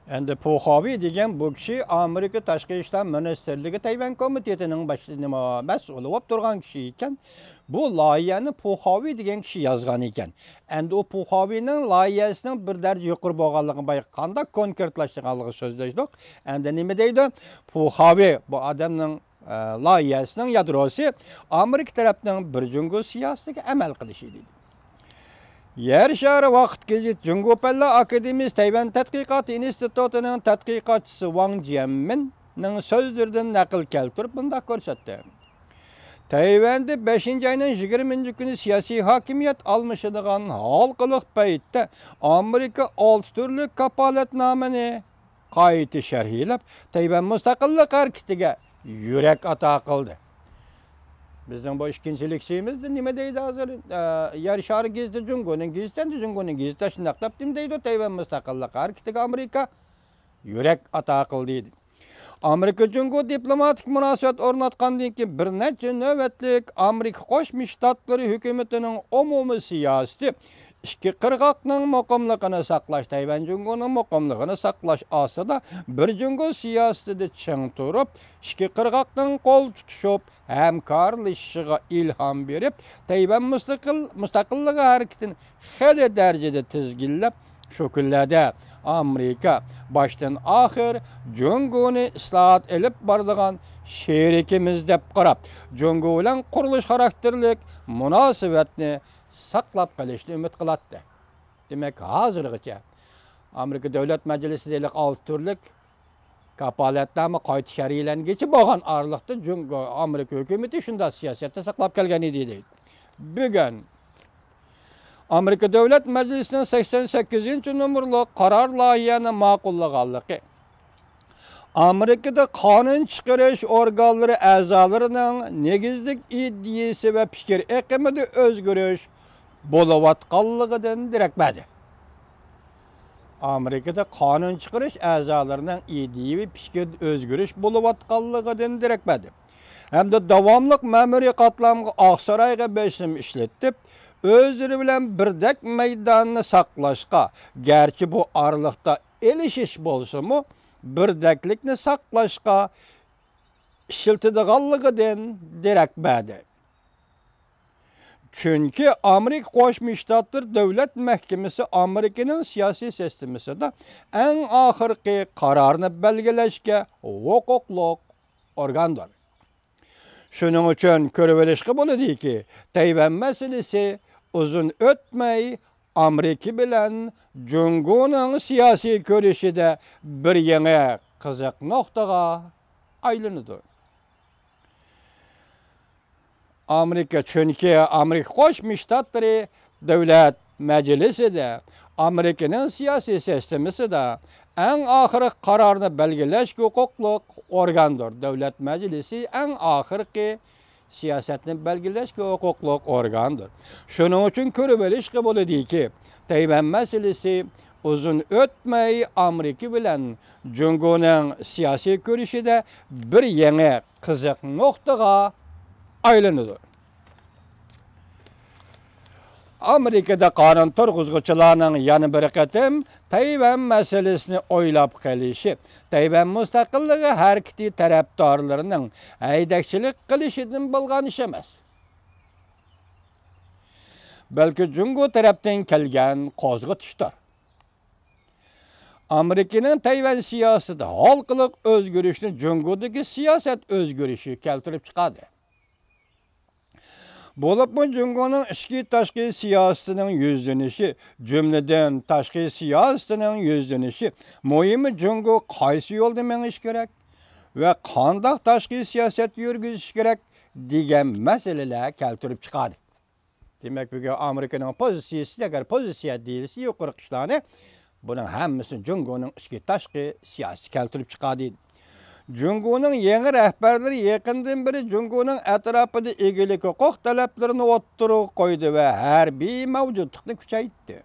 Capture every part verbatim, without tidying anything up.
ئەمدى پۇخاۋى دېگەن بۇ كىشى ئامېرىكا تاشقى ئىشلار مىنىستىرلىكى تەيۋەن كومىتېتىنىڭ باش-، نېمە، مەسئۇلى بولۇپ تۇرغان كىشى ئىكەن. بۇ لايىھەنى پۇخاۋى دېگەن كىشى يازغان ئىكەن. ئەمدى ئۇ پۇخاۋىنىڭ لايىھەسىنىڭ بىر دەرىجە يۇقىرى بولغانلىقىنى بايىقى قانداق كونكرېتلاشتۇرغانلىقىنى سۆزلەشتۇق. ئەمدى نېمە دەيدۇ؟ پۇخاۋى بۇ ئادەمنىڭ، ئە، لايىھەسىنىڭ يادروسى ئامېرىكا تەرەپنىڭ بىر جۇڭگو سىياسىتىگە ئەمەل قىلىشى دېدى. يەر شارى ۋاقىت گېزىت جۇڭگو پەنلەر ئاكادېمىيىسى تەيۋەن تەتقىقات ئىنستىتۇتىنىڭ تەتقىقاتچىسى ۋاڭ جيەنمىننىڭ سۆزلىرىدىن نەقىل كەلتۈرۈپ مۇنداق كۆرسەتتى. تەيۋەندە بەشىنچى ئاينىڭ يىگىرمىنچى كۈنى سىياسىي ھاكىمىيەت ئالمىشىدىغان ھالقىلىق پەيتتە ئامېرىكا ئالتە تۈرلۈك كاپالەتنامىنى قايتا شەرھلەپ، تەيۋەن مۇستەقىللىق ھەرىكىتىگە يۈرەك ئاتا قىلدى. بىزنىڭ بۇ ئىككىنچى لېكسىيىمىزدە نېمە دەيدۇ ھازىر؟ ئە، يەر شارى گېزىتى جۇڭگونىڭ گېزىتى، ئەمدى جۇڭگونىڭ گېزىتى شۇنداق دەپ نېمە دەيدۇ؟ تەيۋەن مۇستەقىللىق ھەرىكىتىگە ئامېرىكا يۈرەك ئاتا قىلدى. ئامېرىكا جۇڭگو دىپلوماتىك مۇناسىۋەت ئورناتقاندىن كېيىن بىر نەچچە نۆۋەتلىك ئامېرىكا قوشما شتاتلىرى ھۆكۈمىتىنىڭ ئومۇمىي سىياسىتى ئىككى قىرغاقنىڭ مۇقىملىقىنى ساقلاش، تەيۋەن جۇڭگونىڭ مۇقىملىقىنى ساقلاش ئاستىدا بىر جۇڭگو سىياسىتىدە چىڭ تۇرۇپ، ئىككى قىرغاقنىڭ قول تۇتۇشۇپ، ھەمكارلىشىشىغا ئىلھام بېرىپ، تەيۋەن مۇستەقىل، مۇستەقىللىقى ھەرىكىتىنى خېلى دەرىجىدە تىزگىنلەپ، شۇ كۈنلەردە ئامېرىكا باشتىن ئاخىر جۇڭگونى ئىسلاھات ئېلىپ بارىدىغان شېرىكىمىز دەپ قاراپ، جۇڭگو بىلەن قۇرۇلۇش خاراكتېرلىك مۇناسىۋەتنى ساقلاپ قېلىشنى ئۈمىد قىلاتتى. دېمەك، ھازىرغىچە ئامېرىكا دۆلەت مەجلىسىدە ھېلىقى ئالتە تۈرلۈك كاپالەتنامە قايتا شەرھلەنگىچە بولغان ئارىلىقتا جۇڭگو، ئامېرىكا ھۆكۈمىتى شۇنداق سىياسەتنى ساقلاپ كەلگەن ئىدى دەيدۇ. بۈگۈن ئامېرىكا دۆلەت مەجلىسىنىڭ سەكسەن سەككىزىنچى نومۇرلۇق قارار لايىھەنى ماقۇللىغانلىقى، ئامېرىكىدا قانۇن چىقىرىش ئورگانلىرى ئەزالىرىنىڭ نېگىزلىك ئىدىيىسى ۋە پىكىر ئېقىمىدا ئۆزگىرىش بولۇۋاتقانلىقىدىن دېرەك بەردى. ئامېرىكىدا قانۇن چىقىرىش ئەزالىرىنىڭ ئىدىيىۋى پىكىردە ئۆزگىرىش بولۇۋاتقانلىقىدىن دېرەك بەردى. ھەمدە داۋاملىق مەمۇرىي قاتلامغا، ئاقسارايغا بېسىم ئىشلىتىپ، ئۆزلىرى بىلەن بىردەك مەيداننى ساقلاشقا، گەرچە بۇ ئارىلىقتا ئېلىشىش بولسىمۇ، بىردەكلىكنى ساقلاشقا ئىشلىتىدىغانلىقىدىن دېرەك بەردى. چۈنكى ئامېرىكا قوشما شتاتلىرى دۆلەت مەھكىمىسى ئامېرىكىنىڭ سىياسىي سىستېمىسىدا ئەڭ ئاخىرقى قارارنى بەلگىلەشكە ھوقۇقلۇق ئورگاندۇر. شۇنىڭ ئۈچۈن كۆرۈۋېلىشقا بولىدۇكى، تەيۋەن مەسىلىسى ئۇزۇن ئۆتمەي ئامېرىكا بىلەن جۇڭگونىڭ سىياسىي كۈرىشىدە بىر يېڭى قىزىق نۇقتىغا ئايلىنىدۇ. ئامېرىكا، چۈنكى ئامېرىكا قوشما شتاتلىرى دۆلەت مەجلىسىدە ئامېرىكىنىڭ سىياسىي سىستېمىسىدا ئەڭ ئاخىرقى قارارنى بەلگىلەشكە ھوقۇقلۇق ئورگاندۇر. دۆلەت مەجلىسى ئەڭ ئاخىرقى سىياسەتنى بەلگىلەشكە ھوقۇقلۇق ئورگاندۇر. شۇنىڭ ئۈچۈن كۆرۈۋېلىشقا بولىدۇكى، تەيۋەن مەسىلىسى ئۇزۇن ئۆتمەي ئامېرىكا بىلەن جۇڭگونىڭ سىياسىي كۈرىشىدە بىر يېڭى قىزىق نۇقتىغا ئايلىنىدۇ. ئامېرىكىدا قانۇن تۇرغۇزغۇچىلارنىڭ يەنە بىر قېتىم تەيۋەن مەسىلىسىنى ئويلاپ قېلىشى، تەيۋەن مۇستەقىللىقى ھەرىكىتى تەرەپدارلىرىنىڭ ھەيدەكچىلىك قىلىشىدىن بولغان ئىش ئەمەس، بەلكى جۇڭگو تەرەپتىن كەلگەن قوزغىتىشتۇر. ئامېرىكىنىڭ تەيۋەن سىياسىتىدە ھالقىلىق ئۆزگىرىشنى جۇڭگودىكى سىياسەت ئۆزگىرىشى كەلتۈرۈپ چىقاردى. بولۇپمۇ جۇڭگونىڭ ئىچكى تاشقى سىياسىتىنىڭ يۈزلىنىشى، جۈملىدىن تاشقى سىياسىتىنىڭ يۈزلىنىشى، مۇھىمى جۇڭگو قايسى يولدا مېڭىش كېرەك ۋە قانداق تاشقى سىياسەت يۈرگۈزۈش كېرەك دېگەن مەسىلىلەر كەلتۈرۈپ چىقاردى. دېمەك، بۈگۈن ئامېرىكىنىڭ پوزىتسىيىسى، ئەگەر پوزىتسىيە دېيىلسە يۇقىرىقى ئىشلارنى، بۇنىڭ ھەممىسىنى جۇڭگونىڭ ئىچكى تاشقى سىياسىتى كەلتۈرۈپ چىقاردى. جۇڭگونىڭ يېڭى رەھبەرلىرى يېقىندىن بېرى جۇڭگونىڭ ئەتراپىدا ئىگىلىك ھوقۇق تەلەپلىرىنى ئوتتۇرىغا قويدى ۋە ھەربىي مەۋجۇتلۇقنى كۈچەيتتى.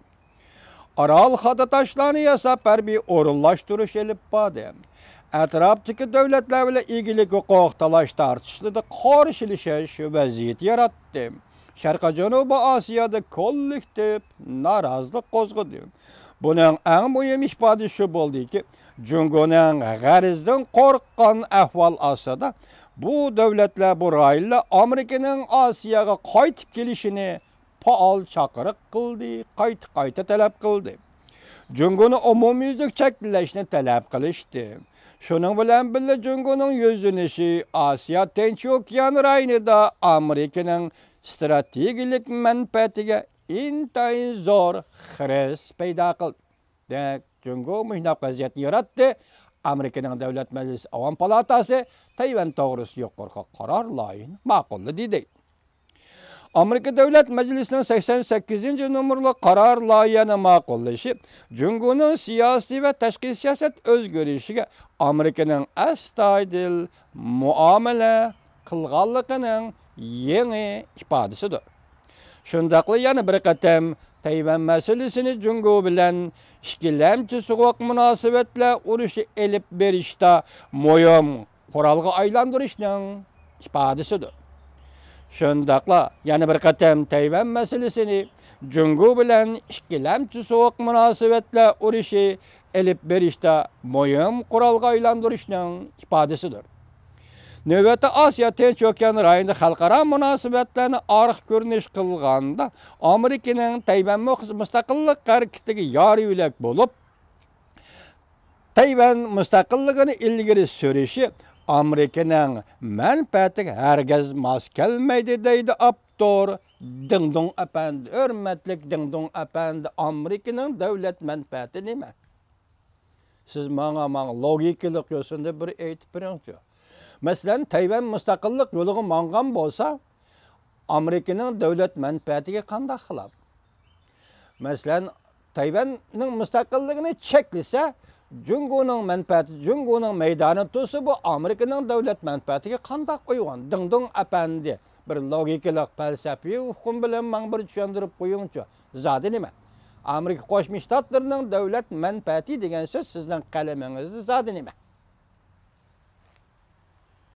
ئارال خاتا تاشلارنى ياساپ، ھەربىي ئورۇنلاشتۇرۇش ئېلىپ باردى. ئەتراپتىكى دۆلەتلەر بىلەن ئىگىلىك ھوقۇق تالاش تارتىشلىرىدا قارشىلىشىش ۋەزىيىتى ياراتتى. شەرقىي جەنۇبىي ئاسىيادا كوللېكتىپ نارازىلىق قوزغىدى. بۇنىڭ ئەڭ مۇھىم ئىپادىسى شۇ بولدىكى، جۇڭگونىڭ غەرىزدىن قورققان ئەھۋال ئاستىدا، بۇ دۆلەتلەر، بۇ رايونلار ئامېرىكىنىڭ ئاسىياغا قايتىپ كېلىشىنى پائال چاقىرىق قىلدى، قايتا-قايتا تەلەپ قىلدى. جۇڭگونى ئومۇميۈزلۈك چەكلەشنى تەلەپ قىلىشتى. شۇنىڭ بىلەن بىللە، جۇڭگونىڭ يۈزلىنىشى ئاسىيا تىنچ ئوكيان رايونىدا ئامېرىكىنىڭ ستراتېگىيەلىك مەنپەئەتىگە ئىنتايىن زور خىرىس پەيدا قىلدى. دېمەك، جۇڭگو مۇشۇنداق ۋەزىيەتنى ياراتتى. ئامېرىكىنىڭ دۆلەت مەجلىسى ئاۋام پالاتاسى تەيۋەن توغرىسىدا يۇقىرىقى قارار لايىھىنى ماقۇللىدى، دەيدۇ. ئامېرىكا دۆلەت مەجلىسىنىڭ سەكسەن سەككىزىنچى نومۇرلۇق قارار لايىھەنى ماقۇللىشى جۇڭگونىڭ سىياسىي ۋە تاشقى سىياسەت ئۆزگىرىشىگە ئامېرىكىنىڭ ئەستايىدىل مۇئامىلە قىلغانلىقىنىڭ يېڭى ئىپادىسىدۇر. شۇنداقلا يەنە بىر قېتىم تەيۋەن مەسىلىسىنى جۇڭگو بىلەن ئىككىلەمچى سوغۇق مۇناسىۋەتلەر ئۇرۇشى ئېلىپ بېرىشتا مۇھىم قورالغا ئايلاندۇرۇشنىڭ ئىپادىسىدۇر. شۇنداقلا يەنە بىر قېتىم تەيۋەن مەسىلىسىنى جۇڭگو بىلەن ئىككىلەمچى سوغۇق مۇناسىۋەتلەر ئۇرۇشى ئېلىپ بېرىشتا مۇھىم قورالغا ئايلاندۇرۇشنىڭ ئىپادىسىدۇر. نۆۋەتتە ئاسىيا تىنچ ئوكيان رايونىدا خەلقئارا مۇناسىۋەتلەرنى ئارقا كۆرۈنۈش قىلغاندا، ئامېرىكىنىڭ تەيۋەن مۇستەقىللىق ھەرىكىتىگە يار يۆلەك بولۇپ، تەيۋەن مۇستەقىللىقىنى ئىلگىرى سۈرۈشى ئامېرىكىنىڭ مەنپەئەتىگە ھەرگىز ماس كەلمەيدۇ، دەيدۇ ئاپتور. دىڭدۇڭ ئەپەندى، ھۆرمەتلىك دىڭدۇڭ ئەپەندى، ئامېرىكىنىڭ دۆلەت مەنپەئەتى نېمە؟ سىز ماڭا، ماڭا لوگىكىلىق يوسۇندا بىر ئېيتىپ بېرىڭچۇ. مەسىلەن، تەيۋەن مۇستەقىللىق يولىغا ماڭغان بولسا، ئامېرىكىنىڭ دۆلەت مەنپەئەتىگە قانداق خىلاپ؟ مەسىلەن، تەيۋەننىڭ مۇستەقىللىقىنى چەكلىسە، جۇڭگونىڭ مەنپەئەتى، جۇڭگونىڭ مەيدانى تۇرسا، بۇ ئامېرىكىنىڭ دۆلەت مەنپەئەتىگە قانداق ئۇيغۇن؟ دىڭدۇڭ ئەپەندى، بىر لوگىكىلىق پەلسەپىۋى ئۇقۇم بىلەن ماڭا بىر چۈشەندۈرۈپ قويۇڭچۇ. زادى نېمە؟ ئامېرىكا قوشما شتاتلىرىنىڭ دۆلەت مەنپەئەتى دېگەن سۆز سىزنىڭ قەلىمىڭىزدە زادى نېمە؟